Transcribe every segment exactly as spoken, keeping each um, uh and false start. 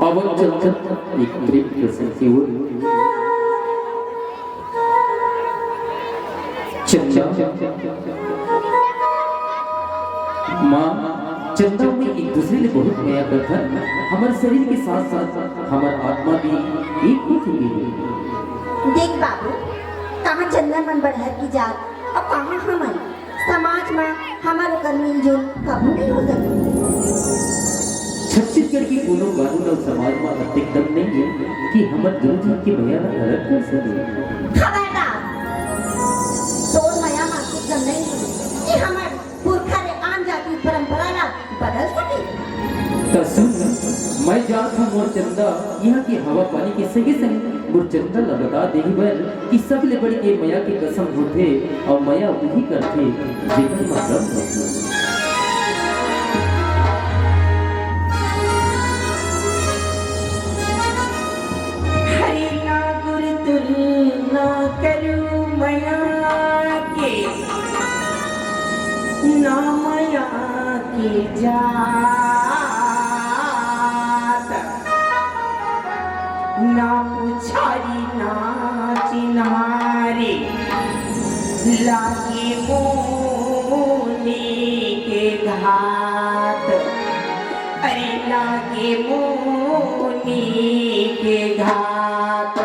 अवल चलत एक प्रेम प्रसंग की ओर। चंदा, माँ, चंदा में एक दूसरे ले बहुत मया करथन। हमर शरीर के साथ साथ हमर आत्मा भी एक हो चुके हे। देख बाबू, कहाँ चंदा मन बड़हर के जात, अउ कहाँ हमन। समाज म हमर ओकर मिलजुल कभू नइ हो सके। छत्तीसगढ़ के कोनो कानून अउ समाज म अतेक दम नइ हे कि हमर दूनों झन के मया ल अलग कर सके। खबरदार! तोर मया म अतेक दम नइ हे कि हमर पुरखा ले आन जाति परंपरा ल बदल सके। त सुन, मैं जात हूँ मोर चंदा, इहाँ के हवा पानी के संगे संग मोर चंदा ल बता देही बर कि सबले बढ़ के मया के कसम होथे अउ मया उही करथे जेकर मतलब होथे। हरि ना गुरु तुलना करू मया के, ना मया के जात, ना पुछारी ना चिन्हारी, लागे मुनि के घात, अरे लागे मुनि के घात।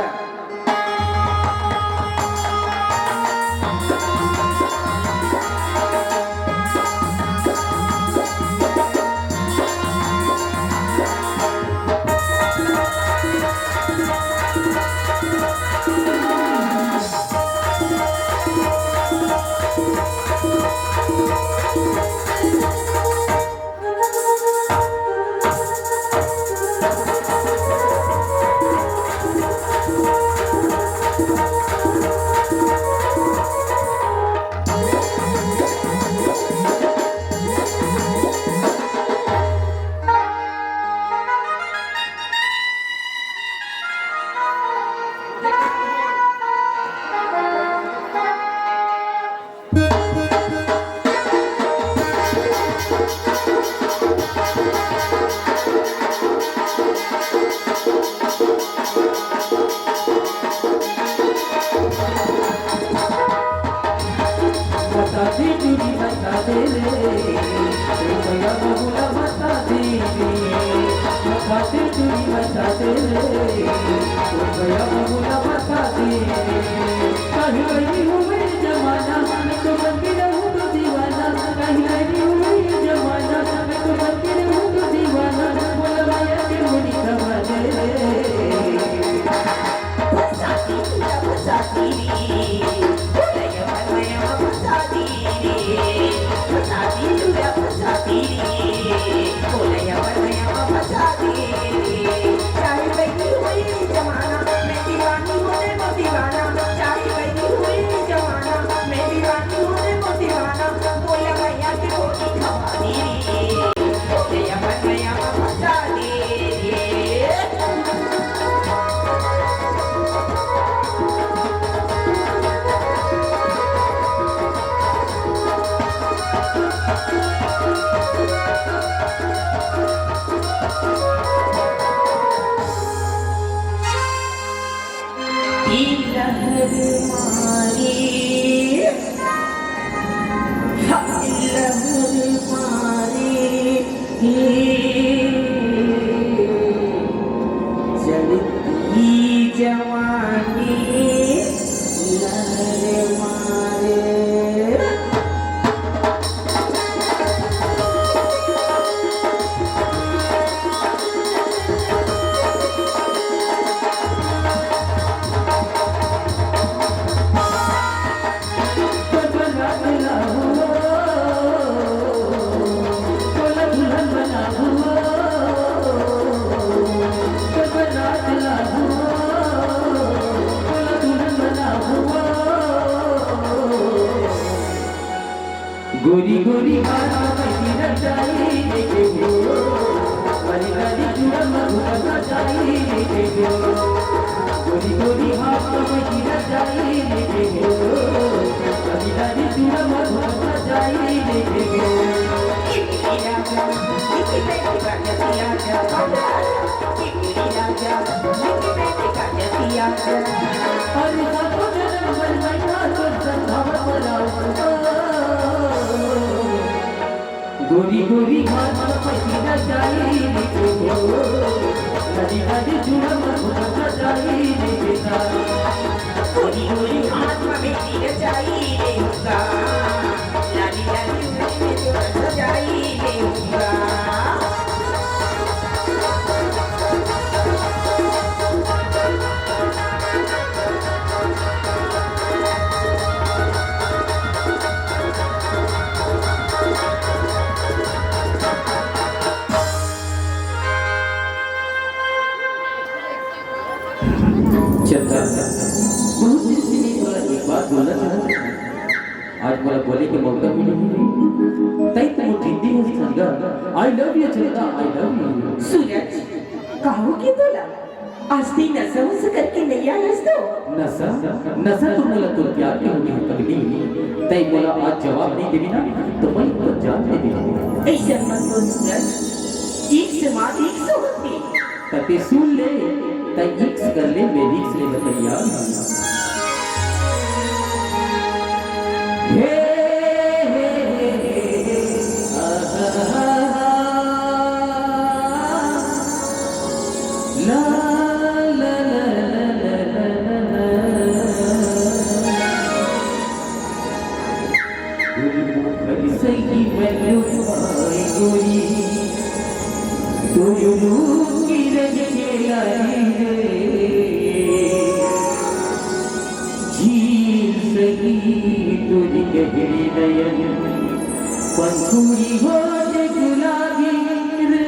बता दे चूड़ी बता दे रे, रुपया बहुला बता दे रे। बता दे चूड़ी बता दे रे, रुपया बहुला बता दे रे। कहीं नहीं हुए जमाना, मैं तो बन के रहूं तो दीवाना। कहीं नहीं हुए जमाना, मैं तो बन के रहूं तो दीवाना। बोला भैया के मुड़ी खबर दे रे। फसादी तुला फसादी रे, बोलैया बनैया फसादी रे। फसादी तुला फसादी रे, बोलैया बनैया फसादी रे। चाहे बैठी हुई जमाना, मैं दीवानी होने को दीवाना। चाहे बैठी हुई जमाना, मैं दीवानी होने को दीवाना। बोला भैया के बोली खवादी रे, बोलैया बनैया फसादी रे। ई लहर मारी, हाय लहर मारी, ई चढ़ती जवानी लहर मारे। गोरी गोरी हाथ में गिर जाई लेके हो, बड़ी बड़ी चूड़ा में घुटना जाई लेके हो। गोरी गोरी हाथ में गिर जाई लेके हो, बड़ी बड़ी चूड़ा में घुटना जाई लेके हो। इनकी राजा, इनकी बेटी राजा, राजा, राजा। अरे सातो जन्म बर मैं तोर संग धावत राहूं। गोरी गोरी घास म पैती रचाई रे हो, लाली लाली चूड़ा म घुघटा जाई रे बेटा। गोरी गोरी घास म पैती रचाई रे होगा, लाली लाली चूड़ा म घुघटा जाई रे होगा। चंदा, बहुत दिन से मैं तोला एक बात बोलना चाहत हूँ। आज मोला बोले के मौका मिले हे। तई तो मोर जिंदगी हस चंदा। I love you Chanda, I love you। सूरज, कहूं कि तोला आज तैं नशा वशा करके नइ आए हस तो? नशा? नशा तो मोला तोर प्यार के होगे हे पगली। तैं मोला आज जवाब नइ देबे ना, तो मैं तोर जान दे देहूं। अइसन मत बोल सूरज, इश्क से मात इश्क होथे। त तैं सुन ले, तैं इश्क कर ले, मैं रिस्क ले बतैया। हे, हे, हे, हे, हे, आहा, हा, हा। ला, ला, ला, ला। गुलमोहर सही बन पाए गोरी, तोर रूप के रंग के लाली रे। झील सही तोर गहरी नयन, पंखुड़ी होठ गुलाबी रे।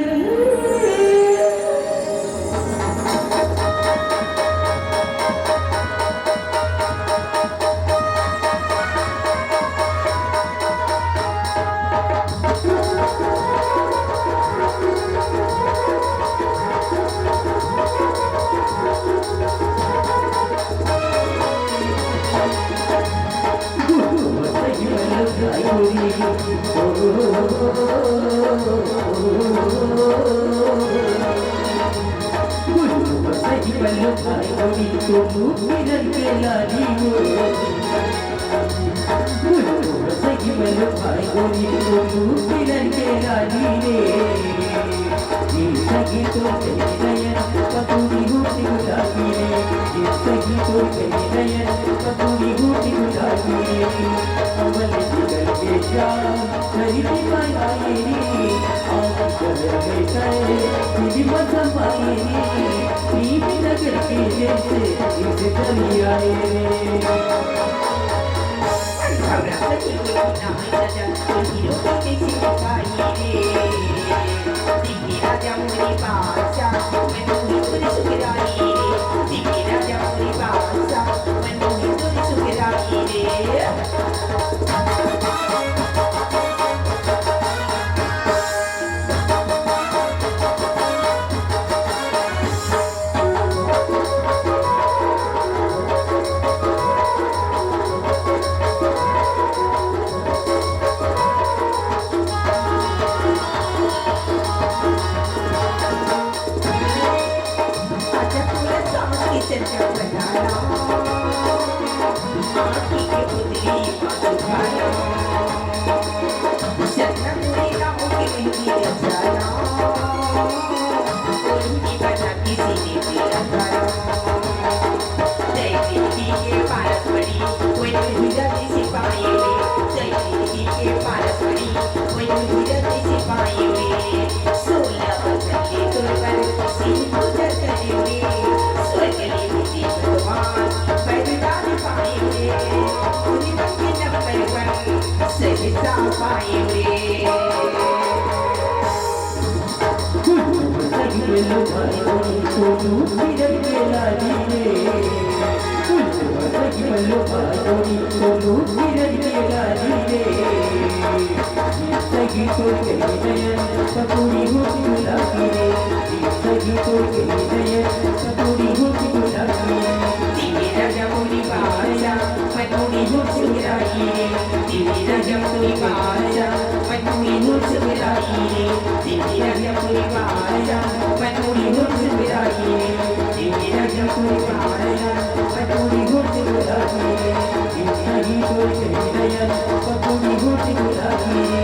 पकौड़ी होट गुलाबी रे,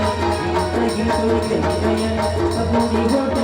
पकौड़ी होट